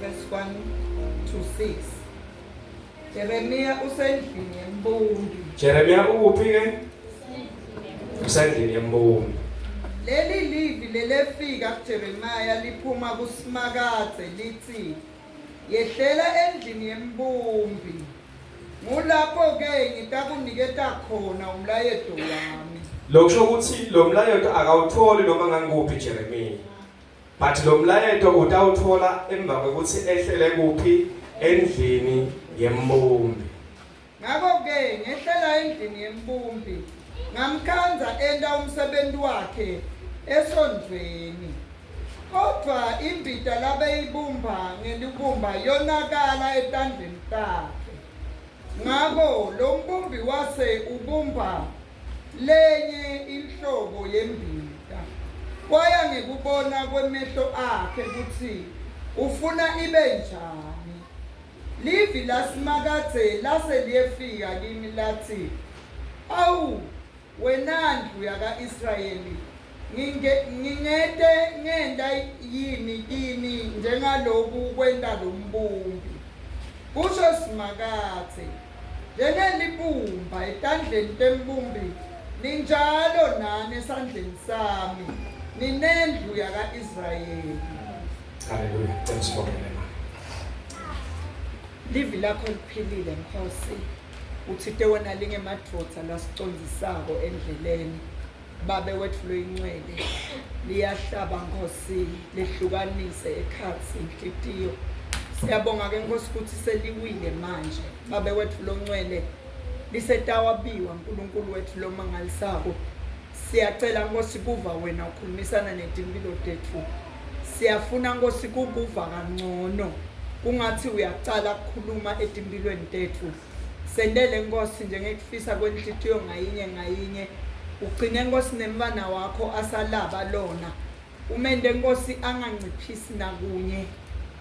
verse 1 to 6. Jeremiya usendlini yembumbi. Jeremiya ukuphi ke? Usendlini yembumbi. Leli livi lelefika kuJeremiya liphuma kuSimakadze lithi Yehlela endlini yembumbi. Ngulapho ke ngitakuniketa khona umlayeto wami. Lokusho ukuthi lo mlayeto akawutholi noma ngangikuphi Jeremiya. But lo mlayeto utawuthola emva kwekuthi ehlele kuphi endlini yembumbi. Ngako-ke ngehlela endlini yembumbi, ngamkhandza enta umsebenti wakhe esondvweni. Kodvwa imbita labeyibumba ngelibumba yonakala etandleni takhe. Ngako lombumbi wase ubumba lenye inhlobo yembita, kwaya ngekubona kwemehlo akhe kutsi ufuna ibe njani. Livi laSimakadze lase liyefika kimi latsi, Awu, wena ndlu yaka-Israyeli, ngingete ngenta yini kini njengaloku kwenta lombumbi? Kusho Simakadze. Njengelibumba etandleni tembumbi, ninjalo nani esandleni sami, ninendlu yaka-Israyeli. Haleluya. Cela sibongele mama. Livi lakho liphilile Nkosi. Uthite wena lingemadvodza lasicondzisako endleleni. Babe wetfu loyincwele liyahlaba Nkosi lehlukanise ekhatsi inhlitiyo. Siyabonga ke Nkosi ukuthi seliwile manje. Babe wetfu loncwele lisetawabiwa uNkulunkulu wetfu lomangalisako. Siyacela Nkosi kuva wena ukhulumisana netimpilo tetfu. Siyafuna Nkosi kukuva kangcono. Kungathi uyacala kukhuluma etimpilweni tetfu. Sentele Nkosi njengekufisa kwenhlitiyo ngayinye ngayinye. Ugcine Nkosi nemntfwana wakho asalaba lona. Umente Nkosi anganciphisi nakunye.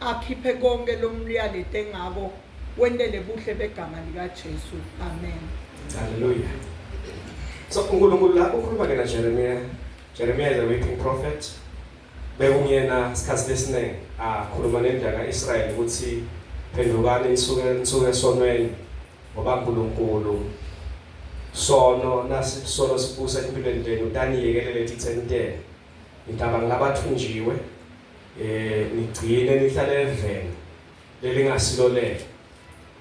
Akhiphe konke lomyalete ngako. Wentele buhle begama likaJesu. Amen. Hallelujah. So uNkulunkulu la ukhuluma ke na Jeremiah. Jeremiah is a weeping prophet. Bekungiyena isikhathi lesiningi akhuluma nendlu kaIsrael ukuthi phendukani nisuke nisuke esonweni ngoba uNkulunkulu sono nasisono sibusa empilweni tenu taniyekelele titheni tenu nitaba ngilabathunjiwe eh nigcine nihlale eveni lelingasilo lelo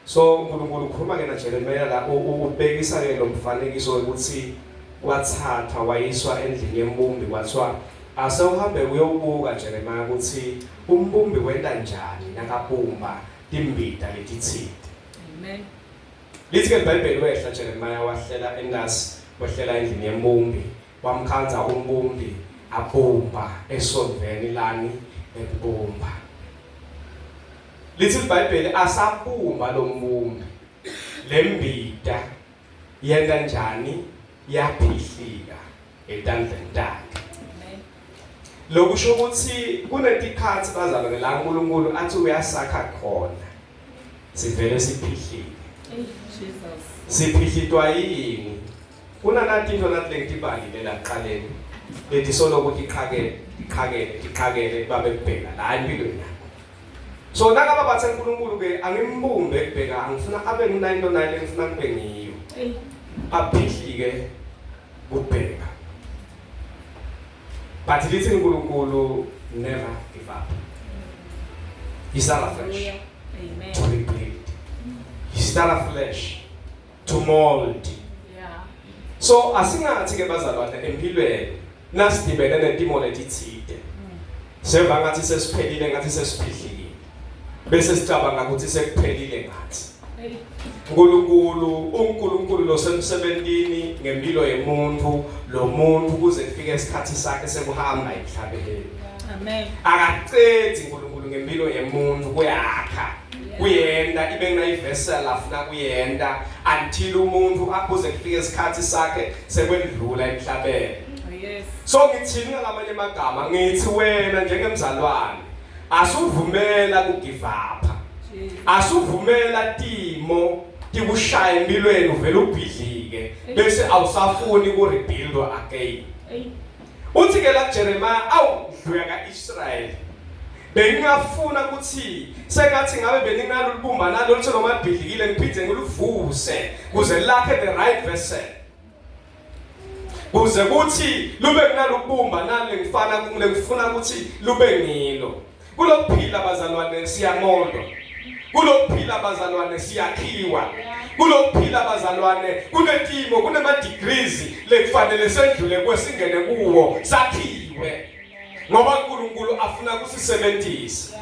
so uNkulunkulu ukhuluma ke na Jeremiah la ubekisa ke lo mfanekiso ukuthi kwathathwa wayiswa endlini yembumbi kwathiwa ase uhambe uyobuka Jeremiah ukuthi umbumbi wenta njani nakabumba timbita letitsite amen lithi ke iBhayibheli wehla Jeremiah wahlela endasi wehlela endlini yembumbi Wamkhandza umbumbi abumba esondveni lani lekubumba. Lithi iBhayibheli asabumba lombumbi lembita yenta njani yaphihlika etandleni takhe. Lokusho ukuthi kunetikhathi bazalwane la uNkulunkulu athi uyasakha khona sivele siphihlike. Jesus. Siphihlitwa yini? Kunanati into nathi lengitibalile la kuqaleni letisolo tiqhakele tiqhakele tiqhakele babe kubheka la empilweni yakho. So nakaba bathe uNkulunkulu ke angimbumbe kubheka angifuna abe ngu 9 lengifuna kube ngiyo. Aphihlike kubheka. But lithi uNkulunkulu never give up. He start afresh. Amen. To rebuild. He start afresh. to mold. Yeah. So asingathi ke bazalwane empilweni nasidibene netimo letitsite. Seva ngathi sesiphelile ngathi sesiphihlikile. Bese sicabanga ukuthi sekuphelile ngathi. uNkulunkulu uNkulunkulu losemsebentini ngempilo yemuntu lo muntu kuze kufike isikhathi sakhe sekuhamba emhlabeni. Amen. Akacedi uNkulunkulu ngempilo yemuntu kuyakha. Kuyenda ibe kunayivessel afuna kuyenda until umuntu akuze kufike isikhathi sakhe sekwendlula emhlabeni. Oh, yes. So ngithini ngalamanye amagama ngithi wena njengemzalwane asuvumela ku give up. Asuvumela timo tikushaya empilweni uvela ubhidlike bese awusafuni ku rebuild again. Uthi ke la Jeremiah awu ndlu yaka Israel. Bengingafuna ukuthi sengathi ngabe beninalo lubumba nalo lutho noma libhidlikile ngiphinde ngiluvuse kuze lakhe the right vessel. Kuze kuthi lube kunalubumba nale ngifana kule ngifuna ukuthi lube ngilo. Kulokuphila bazalwane siyamondwa. Kulokuphila bazalwane siyakhiwa. Kulokuphila bazalwane kunetimo kunema degrees lekufanele sendlule kwesingene kuwo sakhiwe. Ngoba uNkulunkulu afuna kusisebenzisa.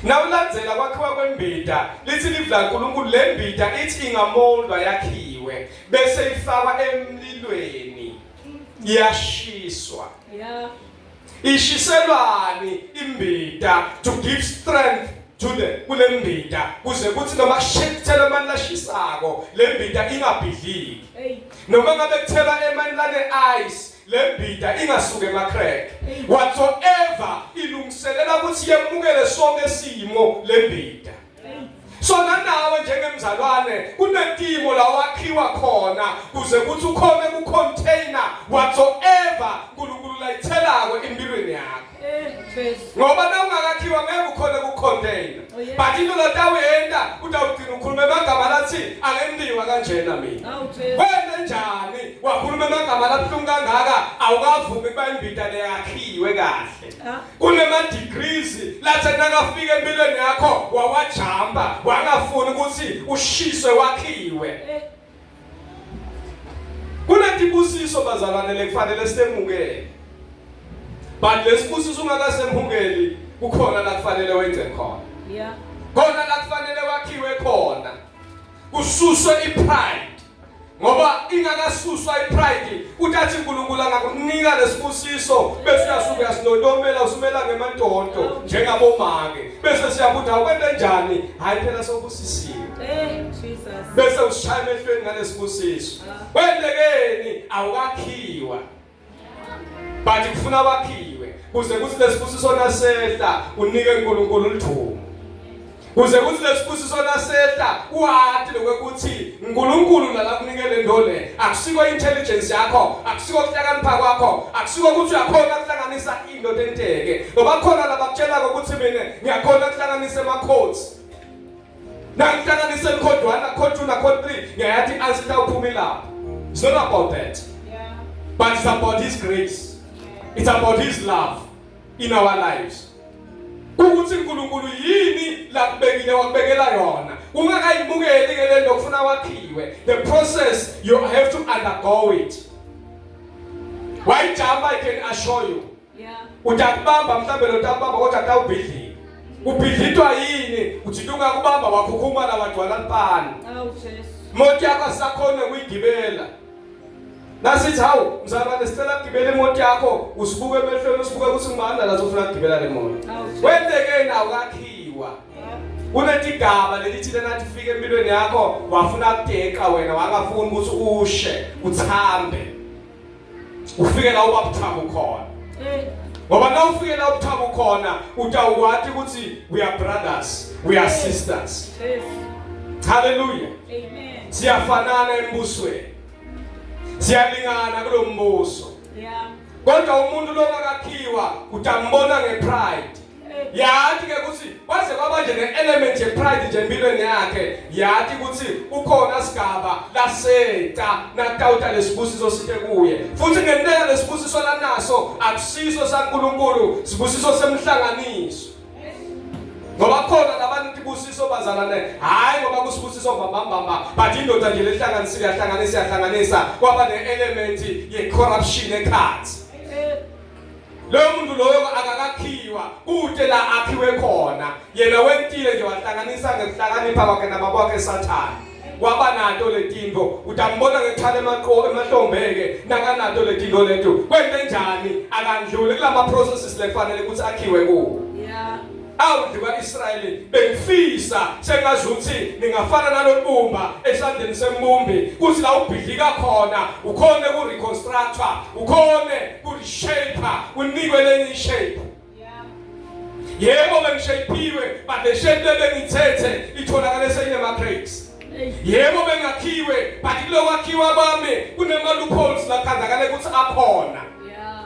Nawulandzela kwakhiwa kwembida lithi livi laNkulunkulu le mbida ithi ingamoldwa yakhiwe bese ifakwa emlilweni iyashiswa. Yeah. Ishiselwani imbida to give strength to the kule mbida kuze kuthi noma kushithela amani lashisako le mbida ingabhidliki. Noma ngabe kuthela emani lane ice le mbida ingasuke ema-crack whatsoever ilungiselela ukuthi yemukele sonke simo le mbida so nanawe njengemzalwane kunetimo la wakhiwa khona kuze kuthi ukhone ku-container whatsoever uNkulunkulu layithelako empilweni yakho Eh, ngoba nawungakakhiwa ngeke ukhone ku-container Oh, yeah. but into lotawuyenta utawugcina ukhuluma emagama lathi angendiwa kanjena mina Awu Jesu. wena njani wakhuluma emagama labuhlungu kangaka awukavumi kuba imbida leyakhiwe kahle Ah. kunema-degrees lathi nakafika empilweni yakho wawajamba wangafuni ukuthi ushiswe wakhiwe Eh. Kunetibusiso bazalwane lekufanele sitemukele. But lesibusiso ungakasemukeli kukhona la kufanele wenze khona. Yeah. Khona la kufanele wakhiwe khona. Kususwe ipride. Ngoba ingakasuswa ipride utathi uNkulunkulu angakunika lesibusiso bese uyasuka uyasilondomela usumela ngemantonto njengabomake bese siyabuthi awukwente njani hayi phela sokubusisiwe Eh Jesus. bese usishaya emehlweni ngalesibusiso kwendekeni awukakhiwa but kufuna wakhiwe kuze kuthi lesibusiso nasehla unike uNkulunkulu ulithumo kuze kuthi lesibusiso nasehla uwati lokuthi uNkulunkulu lala kunike le nto le akusiko intelligence yakho akusiko kuhlakanipha kwakho akusiko ukuthi uyakhona kuhlanganisa into tenteke ngoba khona labakutshelako ukuthi mina ngiyakhona kuhlanganisa ema-codes Nangihlanganise code 1 na code 2 na code 3 ngiyayathi i-answer itawuphuma ilapho. It's not about that. Yeah. But it's about his grace. It's about his love in our lives. Ukuthi uNkulunkulu yini lakubekile wakubekela yona. Ungakayimukeli ke lento kufuna wakhiwe. The process you have to undergo it. Wayijamba I can assure you. Yeah. Utakubamba mhlambe lo takubamba kodwa kawubhidliki. Ubhidlitwa yini? Uthi ungakubamba wakhukhuma la wagcwala lipani. Awu Jesu. Imoto yakho asisakhona kuyigibela. Nasithi hawu mzalwane sicela kugibela imoto yakho usibuke emehlweni usibuke ukuthi ngubani la ufuna kugibela le moto. Awu Jesu. Wenzekeni awukakhiwa. Kunetigaba lelithile nathi fika empilweni yakho wafuna kudeka wena wangafuni ukuthi ushe uthambe. Ufike la ubabuthabo khona. Eh. Ngoba na ufike la ubuthabo khona utawukwati ukuthi we are brothers, we are sisters. Jesu. Hallelujah. Amen. Siyafanana embusweni. Siyalingana kulombuso. Yeah. Kodwa umuntu longakakhiwa utambona ngepride. Eh. Yathi ke ukuthi kwaze kwaba nje ne-element ye-pride nje empilweni yakhe yathi ukuthi ukhona sigaba laseta nakutawuta lesibusiso sithe kuye futhi ngentela lesibusiso lanaso akusiso saNkulunkulu sibusiso semhlanganiso ngoba khona labantu ibusiso bazalwane hayi ngoba kusibusiso mbambamba but indoda nje lehlanganisile yahlanganisa yahlanganisa kwaba ne-element ye-corruption ekhathi Eh. Loyo muntu loyo akakakhiwa kude la akhiwe khona yena wentile nje wahlanganisa ngekuhlakanipha kwakhe nababa sathane kwaba nato letinto utambona ngekhala emaqo emahlombeke nakanato letinto leto kwente njani akandluli kulama processes lekufanele ukuthi akhiwe kuwo Yeah. Awu ndlu kaIsrayeli bengifisa sengazuthi ningafana nalobumba esandleni sembumbi kuthi la ubhidlika khona ukhone ku reconstructa ukhone ku reshape unikwe lenye shape Yeah. yebo bengishapiwe but le shape lebengithethe itholakala seyinema cracks Hey. yebo bengakhiwe but kulokwakhiwa kwami kunema loopholes lakhandakale ukuthi akhona Yeah.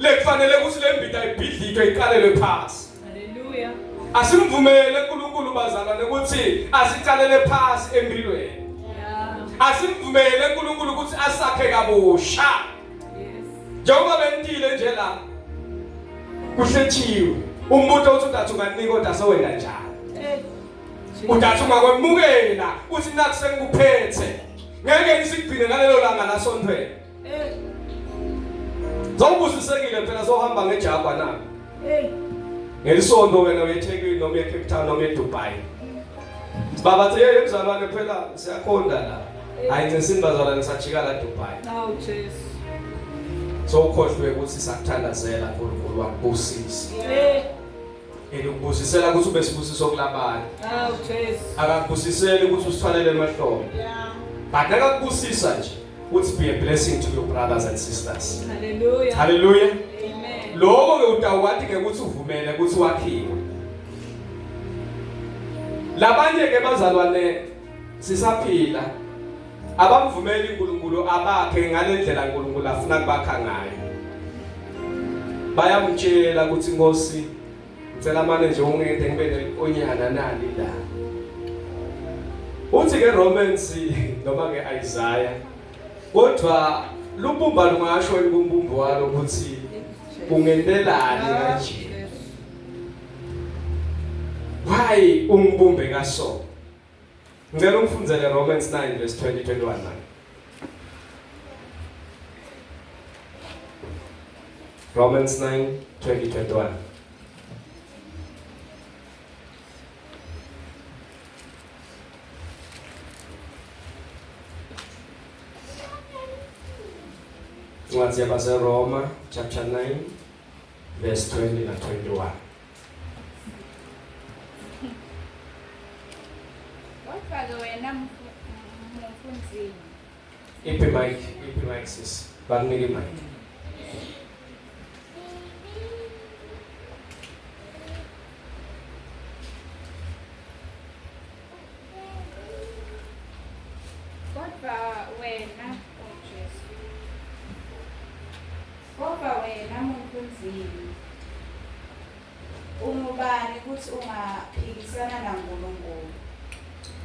Lekufanele ukuthi lembita ibhidlitwe iqalelwe phasi. Hallelujah. Asimvumele uNkulunkulu bazalwane ukuthi asicalele phasi empilweni. Yeah. Asimvumele uNkulunkulu ukuthi asakhe kabusha. Yes. Njengoba bentile nje la. Kuhlethiwe. Umbuto uthi udathi unganika kodwa sewena njani? Hey. Udathi ungakwemukela uthi naku sengikuphethe. Ngeke ngisigcine ngalelo langa lasontweni. Hey. Zawubusisekile phela sohamba ngejagwa na. Hey. Ngelisonto wena uyeThekwini noma uye Cape Town noma eDubai. Baba thi hey mzalwane phela siyakhonda la. Hayi ncisini bazalwane sajika la Dubai. Awu Jesu. So ukhohlwe ukuthi sakuthandazela uNkulunkulu wakubusisa. Hey. Elikubusisela ukuthi ube sibusiso kulabanye. Awu Jesu. Akakubusiseli ukuthi usithwalele emahlombe. Yeah. But akakubusisa nje ukuthi be a blessing to your brothers and sisters. Hallelujah. Hallelujah. Amen. Lokho ke utawati ke ukuthi uvumele ukuthi wakhiwe. Labanye ke bazalwane sisaphila abamvumeli uNkulunkulu abakhe ngalendlela uNkulunkulu afuna kubakha ngayo. Bayamtshela ukuthi Nkosi ngicela manje nje ungente ngibe nenkonyana nali la. Uthi ke Romans noma ke Isaiah kodwa lubumba lungasho ekumbumbi walo ukuthi ungentelani kanje. Why ungibumbe kaso? Ngicela ungifundzele Romans 9 verse 20 21 manje. Romans 9 20 21. Incwadi yabaseRoma chapter 9 verse 20 na 21. Kodwa-ke wena mfundzini. Iphi mic, iphi mic sis. Bakunike mic. Kodwa wena, oh Jesu. Kodwa wena muntu nzima. Ungubani ukuthi ungaphikisana naNkulunkulu?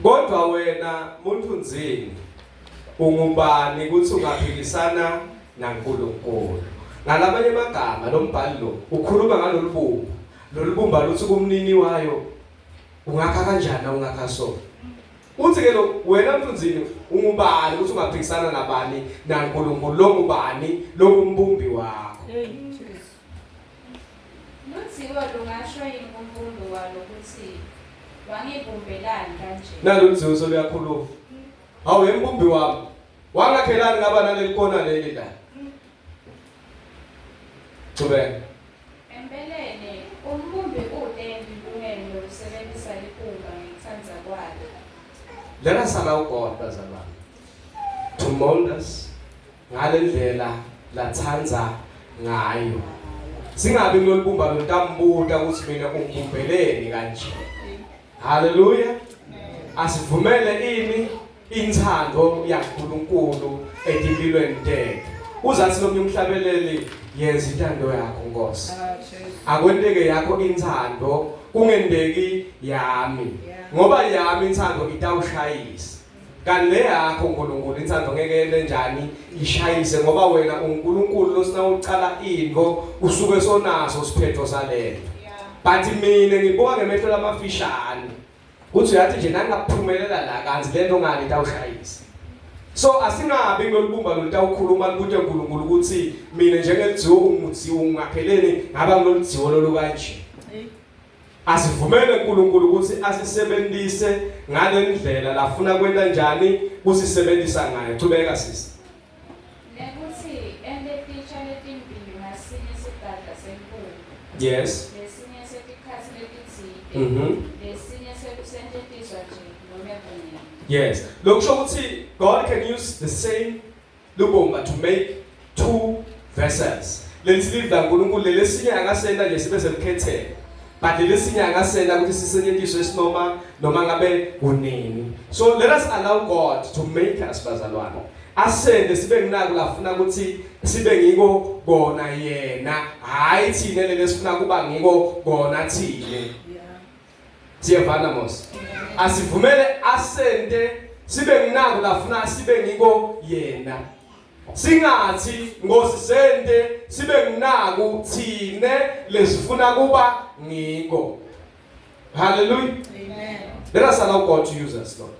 Kodwa wena muntu nzima ungubani ukuthi ungaphikisana naNkulunkulu? Ngalamanye amagama lo mbhali lo ukhuluma ngalolubumba. Lolubumba luthi kumnini wayo ungakha kanjani ungakha so. Uthi ke lo wena mfunzini ungubani ukuthi ungaphikisana nabani naNkulunkulu lo ngubani lokumbumbi wakho. Hey Jesu. Ludziwo lungasho yini kumbumbi walo ukuthi wangibumbelani kanje? Nalo ludziwo soluyakhuluma. Hawu yembumbi wami. Wangakhelani ngaba naleli kona leli la. Qhubeka. Empeleni umbumbi ute ilungelo lokusebentisa libumba ngekutsandza kwakhe. Let us allow God bazalwane to mold us ngalendlela lathandza ngayo. Singabi kulolubumba lontambuta ukuthi mina ungibumbeleni kanje. Hallelujah. Asivumele ini inthando yaNkuluNkulu etimpilweni tethu. Uzathi lomnye umhlabeleli yenza intando yakho Nkosi. Ah Jesu. Akwenteke yakho inthando kungendeki yami. Ngoba yami inthando itawushayisa. Kanti le yakho uNkulunkulu inthando ngeke yente njani ishayise ngoba wena uNkulunkulu losina ucala into usuke sonaso siphetho salento. But mina ngibuka ngemehlo lamafishane. Uthi uyathi nje nangaphumelela la kanti lento ngale itawushayisa. So asingabi kulolubumba lolutawukhuluma libute uNkulunkulu ukuthi mina njengelidziwo umudziwo ungakheleni ngaba kuloludziwo lolu kanje. Hey. Asivumele uNkulunkulu ukuthi asisebenzise ngalendlela lafuna kwenta njani kusisebenzisa ngayo. Chubeka sisi. Nekuthi ente titsha letimbili ngasinye sigadla sempuphu. Yes. Lesinye setikhatsi letitsite. Lesinye sekusetjentiswa nje nome kunini. Yes. Lokusho ukuthi God can use the same lubumba to make two vessels. Lelithi la uNkulunkulu lelesinye angasenda nje sibe selikhethelo. But lelesinye angasenda ukuthi sisetshenziswe esinoma noma ngabe kunini. So let us allow God to make us bazalwane. Asende sibe nginako lafuna ukuthi sibe ngiko kona yena, hayi thina lesifuna kuba ngiko kona thina. Siyevana mos. Asivumele asente sibe nginako lafuna sibe ngiko yena. Singathi Nkosi sente sibe nginaku thine lesifuna kuba ngiko. Hallelujah. Amen. Let us allow God to use us, Lord.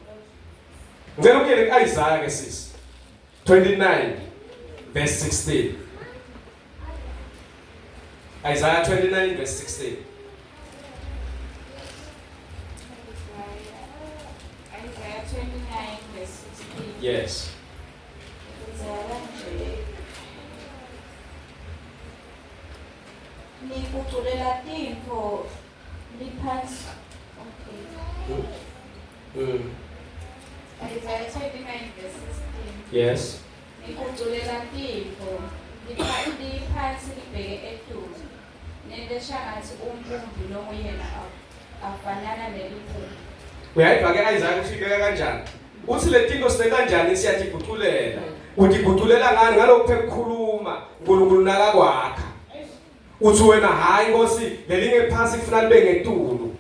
Ngicela ukuyele ku-Isaiah ke sisi. 29 verse 16. Isaiah 29 verse 16. Isaiah 29 verse 16. Yes. Kudzala nje. Niguculela tintfo liphansi. Okay. Isaiah 29 verse 16. Yes. Niguculela tintfo liphansi libheke etulu. Nente shangatsi umbumbi longuyena afanana nelibumba. Uyayiva ke Isaiah ukuthi ibeka kanjani? Uthi letinto sine kanjani siyatiguculela. Utiguculela ngani ngalokhu phekukhuluma uNkulunkulu nakakwakha. Uthi wena hayi Nkosi lelinge phansi kufuna libe ngetulu.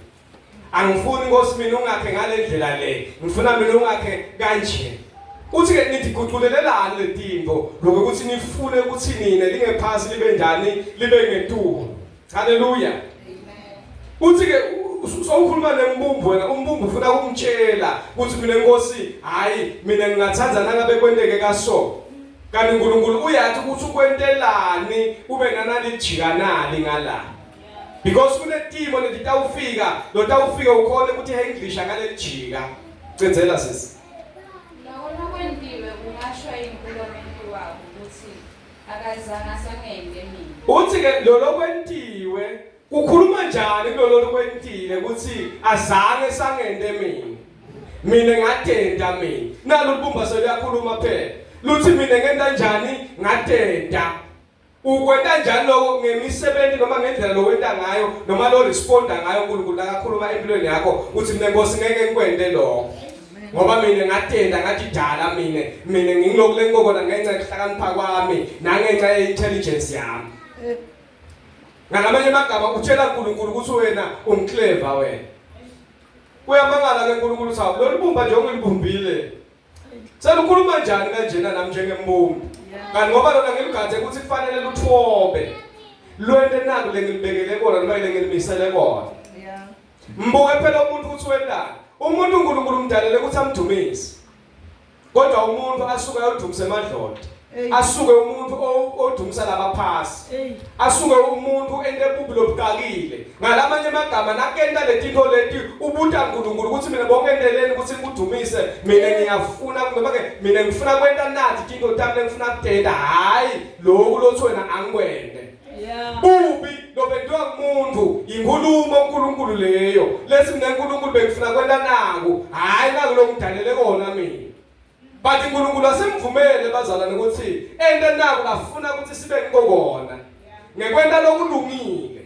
Angifuni Nkosi mina ungakhe ngalendlela le. Ngifuna mina ungakhe kanje. Uthi ke nithi guculelelani letinto lokho ukuthi nifune ukuthi nina lingephasi libe njani libe ngetulu. Hallelujah. Amen. Uthi ke sowukhuluma nembumbu wena umbumbu ufuna ukumtshela ukuthi mina Nkosi hayi mina ngingathanda nangabe kwenteke kaso. Kanti uNkulunkulu uyathi ukuthi ukwentelani ube nanalijikanali ngala. Because kunetimo letitawufika lotawufika ukhone ukuthi English ngalelijika. Cedzela sisi. Loko lokwentiwe kungasho yini kulomenti wako kutsi akazange asangente mina. Uthi ke lo lokwentiwe kukhuluma njani kulolo lokwentile ukuthi azange sangente mina. Mina ngatenta mina. Nalo libumba seliyakhuluma phela. Luthi mina ngenta njani ngatenta. Ukwenta njani lokho ngemisebenzi noma ngendlela lowenta ngayo noma lo responda ngayo uNkulunkulu akakhuluma empilweni yakho uthi mina Nkosi ngeke ngikwente lokho. Ngoba mina ngatenda ngathi dala mina mina ngingiloku lengikona ngenxa yokuhlakanipha kwami nangenxa ye-intelligence yami. Ngalamanye amagama utshela uNkulunkulu ukuthi wena ungiclever wena. Uyamangala ke uNkulunkulu uthi hawu lolu bumba nje ongilibumbile. Selukhuluma njani kanjena nami njengembumbi? Kanti ngoba lona ngiligadze ukuthi kufanele luthobe. Lwente naku lengilibekele kona noma lengilimisele kona. Yeah. Mbuke phela umuntu ukuthi wentani. Umuntu uNkulunkulu umdalele ukuthi amdumise. Kodwa umuntu asuke ayodumisa emadloda. Hey. Asuke umuntu odumisa labaphasi. Hey. Asuke umuntu ente bubi lobuqakile. Ngalamanye amagama nakenta letinto leti ubuta uNkulunkulu ukuthi mina bonke endeleni ukuthi ngikudumise mina ngiyafuna noma ke mina ngifuna kwenta nathi tinto tami lengifuna kutenta hayi lokhu lothi wena angikwente. Yeah. Bubi lobentiwa ngumuntu inkulumo uNkulunkulu leyo lethi mina uNkulunkulu bengifuna kwenta naku hayi naku longidalele kona mina. But uNkulunkulu asimvumele bazalwane ukuthi ente naku lafuna ukuthi sibe ngikona. Ngekwenta lokulungile.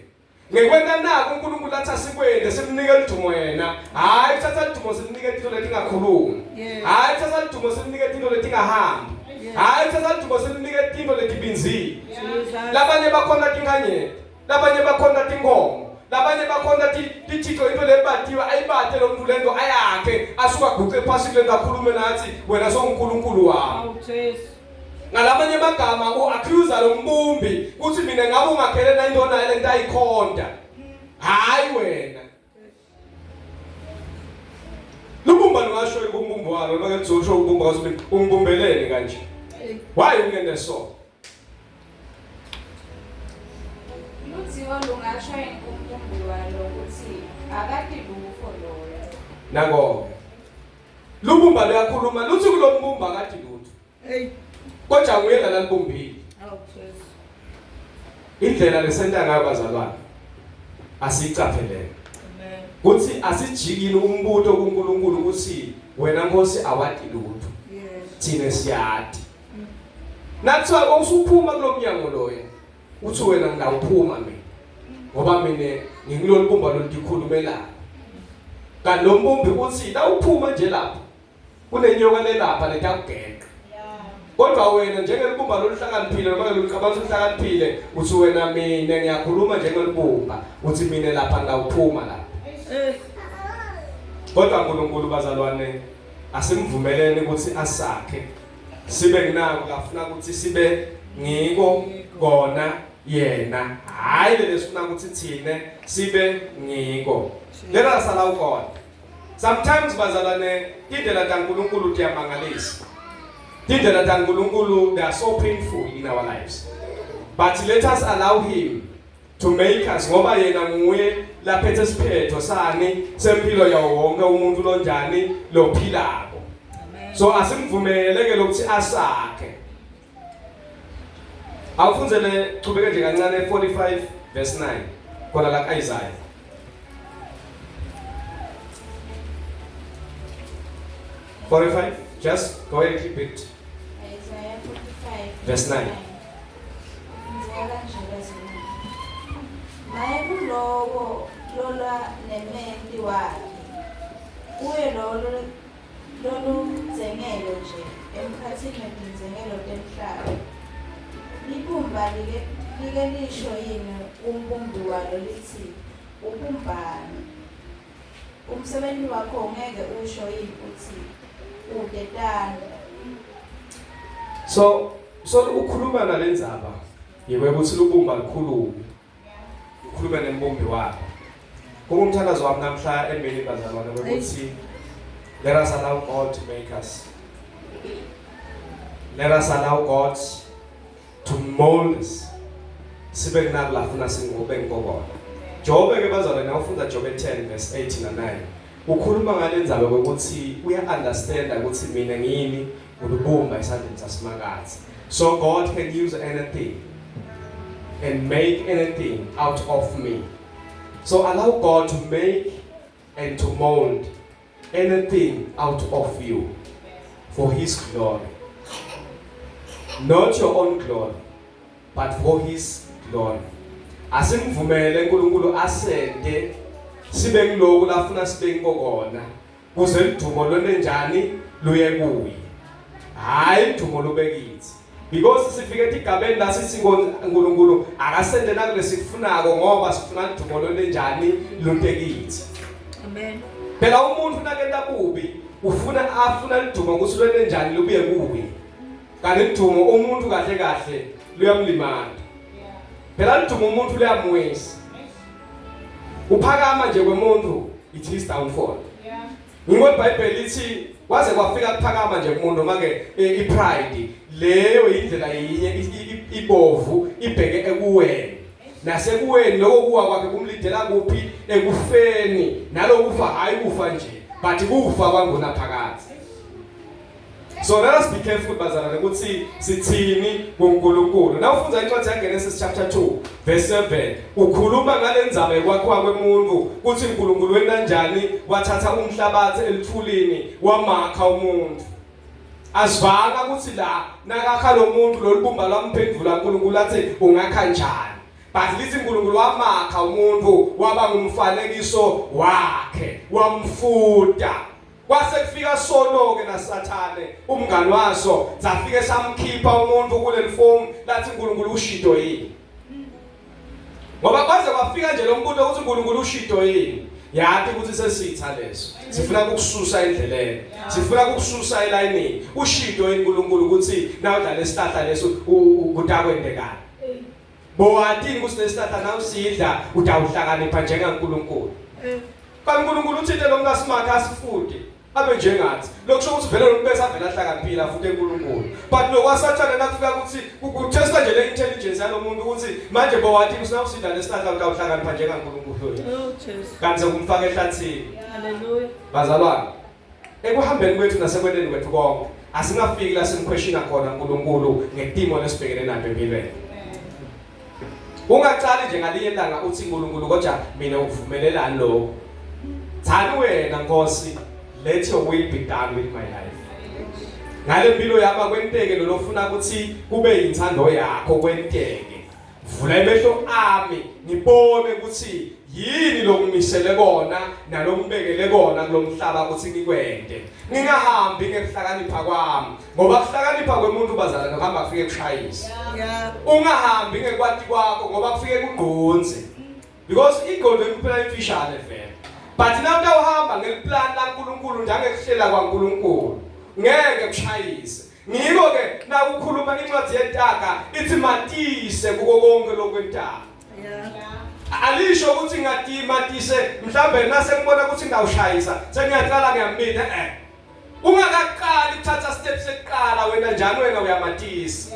Ngekwenta naku uNkulunkulu athi asikwente simnike lidumo yena. Hayi kuthatha lidumo simnike into letingakhulumi. Yes. Hayi kuthatha lidumo simnike into letingahambi. Yes. Hayi kuthatha lidumo simnike into letibinzile. Jesus. Labanye bakhona tinkanyeti, labanye bakhona tinkomo, labanye bakhona tithixo into lebatiwe ayibate lo muntu lento ayakhe asuka aguqe phasi kulento akhulume nathi wena songuNkulunkulu wami. Awu Jesu. Ngalamanye amagama uaccuse lo mbumbi ukuthi mina ngabe ungakhele na into nayo lento ayikhonda. Hayi wena. Lubumba lungasho ukumbumbi walo noma ke usho ukumbumba kwathi ungibumbelele kanje. Hey. Why ungene so? Ludziwo lungasho yini kumbumbi walo kutsi akati lutfo loyo. Nako. Lubumba luyakhuluma luthi kulombumba kade lutho. Hey. Kodwa nguye lana libumbile. Awu Jesu. Indlela lesenta ngayo bazalwane asiyicaphelele. Amen. Kuthi asijikile umbuto kuNkulunkulu ukuthi wena Nkosi awati lutho. Yes. Thina siyati. Nathiwa usuphuma kulomnyango loya uthi wena ngawuphuma mina. Ngoba mina ngingilolu bumba loludikhulumelayo. Kanti lo mbumbi uthi la uphuma nje lapha kunenyoka lelapha letakugeqa. Yeah. Kodwa wena njengelibumba loluhlakaniphile noma ngelucabanga uhlakaniphile uthi wena mina ngiyakhuluma njengelibumba uthi mina lapha ngawuphuma lapha. Eh. Kodwa uNkulunkulu bazalwane asimvumeleni ukuthi asakhe sibe nginako kafuna ukuthi sibe ngiko kona yena hayi lesifuna ukuthi thine sibe ngiko. Let us allow God. Sometimes bazalwane tindlela taNkulunkulu tiyamangalisa. Tindlela taNkulunkulu they are so painful in our lives. But let us allow him to make us ngoba yena nguye laphethe siphetho sani sempilo yawo wonke umuntu lonjani lophilako. So asimvumele ke lokuthi asakhe. Awufundzele chubeke nje kancane 45 verse 9 khona la kaIsaiah. 45 just go ahead keep it. Isaiah 45 Verse 9. Ngizwa kanje bazalwane. Maye kulowo lolwa nementi wakhe. Kuye lolo loludzengelo nje emkhatsini wetindzengelo temhlaba. Libumba like like lisho yini kumbumbi walo litsi ubumbani. Umsebenti wakho ungeke usho yini utsi ute tandla. So so ukhuluma nalendzaba yebo ukuthi lubumba lukhulume. Ukhulume nembumbi wakho. Kungumthandazo wami namhla emini bazalwane ukuthi let us allow God to make us. Let us allow God to mold us. Sibe kunako lafuna singobe ngikokona. Jobe ke bazalwane nawufunda Jobe 10 verse 8 na 9. Ukhuluma ngalendzaba ukuthi uya understand ukuthi mina ngiyini ulubumba esandleni saSimakadze. So God can use anything and make anything out of me. So allow God to make and to mold anything out of you for his glory. Not your own glory, but for his glory. Asimvumele uNkulunkulu asente sibe kuloku lafuna sibe ngikona kuze lidumo lwenenjani luye kuye. Hayi idumo lubekithi. Because sifike etigabeni la sithi uNkulunkulu akasente nakulesikufunako ngoba sifuna lidumo lwenenjani lutekithi. Amen. Phela umuntu nakenta bubi ufuna afuna lidumo ukuthi lwenenjani lubuye kuye. Kanti lidumo umuntu kahle kahle luyamlimata. Phela lidumo umuntu luyamwisa. Uphakama nje kwemuntu it is downfall. Yeah. Ngiko iBhayibheli lithi kwaze kwafika kuphakama nje kumuntu noma ke ipride leyo indlela yinye ibovu ibheke ekuweni. Nasekuweni lokho kuwa kwakhe kumlidela kuphi ekufeni nalokufa hayi kufa nje but kufa kwangona phakathi. So let us be careful bazalwane ukuthi sithini kuNkulunkulu. Nawufunda incwadi yaGenesis chapter 2 verse 7 ukhuluma ngalendzaba yokwakhiwa kwemuntu ukuthi uNkulunkulu wena kanjani wathatha umhlabathi elithulini wamakha umuntu. Asivanga ukuthi la nakakha lo muntu lolubumba lwamphendula uNkulunkulu athi ungakha njani. But lithi uNkulunkulu wamakha umuntu waba ngumfanekiso wakhe wamfuta. Kwase kufika sono ke naSathane umngani waso safike samkhipha umuntu kuleli form lathi uNkulunkulu ushido yini. Ngoba kwaze kwafika nje lo mbuto ukuthi uNkulunkulu ushido yini. Yathi ukuthi sesitha leso. Sifuna ukukususa endleleni. Sifuna ukukususa elayinini. Ushido yini uNkulunkulu ukuthi nawudla lesihlahla leso kutakwendekani. Bowatini ukuthi lesihlahla nawusidla utawuhlakanipha njengaNkulunkulu. Kanti uNkulunkulu uthinte lo muntu asimakhe asifude abe njengathi. Lokusho ukuthi vele lo muntu bese avela ahlakaniphila futhi eNkulunkulu. But lokwasathane nakufika ukuthi kutesta nje le intelligence yalomuntu ukuthi manje bowathi usinawusidla lesihlahla utawuhlakanipha njengaNkulunkulu. Oh Jesu. Kanti sekumfaka ehlathini. Hallelujah. Bazalwane, ekuhambeni kwethu nasekweleni kwethu konke asingafiki la simquestiona khona uNkulunkulu ngetimo lesibhekene nato empilweni. Ungaqali nje ngalinye ilanga uthi uNkulunkulu kodwa mina ukuvumelelani lokho. Thani wena Nkosi, let your will be done with my life. Ngale mpilo yami akwenteke lo lofuna ukuthi kube inthando yakho kwenteke. Vula emehlo ami ngibone ukuthi yini lokumisele kona nalokubekele kona kulomhlaba ukuthi ngikwente ngingahambi ngekuhlakanipha kwami ngoba kuhlakanipha kwemuntu bazalwane kuhamba kufike kushayise ungahambi ngekwati kwakho ngoba kufike kugqonze because ingqondo imphela imfishane vele but nawutawuhamba ngeliplan laNkulunkulu njengekuhlela kwaNkulunkulu ngeke kushayise ngiko ke nakukhuluma incwadi yentaka ithi matise kuko konke lokwentaka alisho ukuthi ngatimatise mhlambe nase ngibona ukuthi ngawushayisa sengiyaqala ngiyambita eh ungakaqali ukuthatha step sekuqala wena njani wena uyamatisa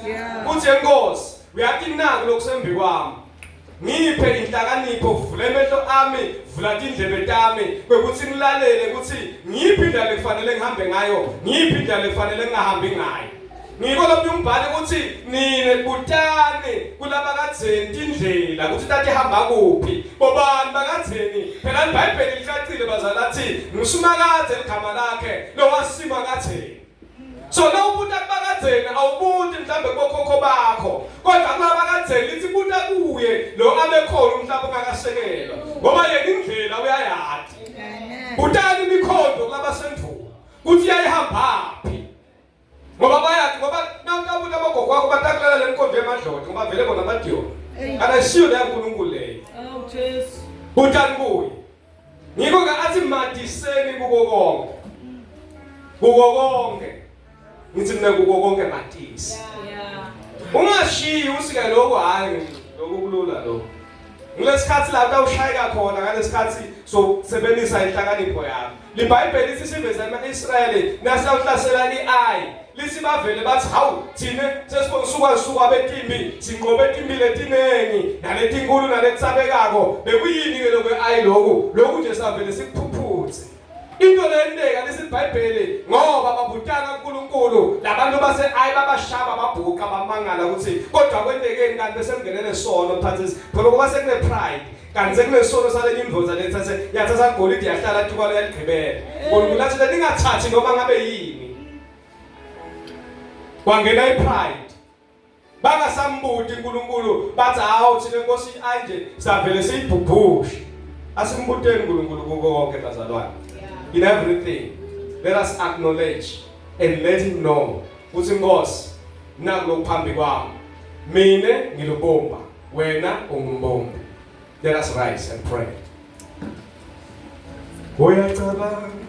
uthi enkosi uyathi naku lokusembi kwami ngiphe inhlakanipho vula emehlo ami vula tindlebe tami kwekuthi ngilalele ukuthi ngiyiphi indlela ekufanele ngihambe ngayo ngiyiphi indlela ekufanele ngingahambi ngayo Ngiko lomnye umbhali ukuthi nine butani kulabakadzeni tindlela ukuthi tatihamba kuphi bobani bakadzeni phela iBhayibheli licacile bazalathi nguSimakadze ligama lakhe lowasima kadzeni so nawubuta kubakadzeni awubuti mhlambe kubokhokho bakho kodwa kulabakadzeni lithi buta kuye lo abekhona umhlaba ungakasekelwa ngoba yena indlela uyayati butani imikhondo kulabasendulo kuthi yayihambaphi ngoba bayathi ngoba nawutabuta abogogo wakho batakulala le mkhondo yemadloti ngoba vele bona badiyona akasiyo leya nkulunkulu leyo Awu Jesu. butani kuye ngikho ke athi madiseni kuko konke kuko konke ngithi mina kuko konke matisi Yeah. ungashiyi usike lokho hayi lokhu kulula lokho ngilesikhathi la utawushayeka khona ngalesikhathi sokusebenzisa inhlakanipho yakho libhayibheli lithi siveze ama-israyeli nasawuhlasela i-ayi lithi bavele bathi hawu thine sesibona suka suka betimbi sinqobe timbi letiningi naletinkulu naletisabekako bekuyini-ke lokwe-ayi loku loku nje savele sikuphuphuthe into leyenteka lesi iBhayibheli ngoba babutana uNkulunkulu labantu base ayi babashaba babhuqa bamangala ukuthi kodwa kwentekeni kanti bese kungenele sono phansi phela kuba sekune pride kanti sekunesono salenye indvodza lethathe yathatha igolide yahlala tukwalo yaligqibela uNkulunkulu athi leningathathi noma ngabe yini kwangena ipride bangasambuti uNkulunkulu bathi hawu thina inkosi ayi nje savele siyibhubhushe asimbuteni uNkulunkulu kuko konke bazalwane in everything let us acknowledge and let him know ukuthi inkosi naku lokuphambi kwami mina ngilubumba wena ungumbumbi let us rise and pray uyacabanga.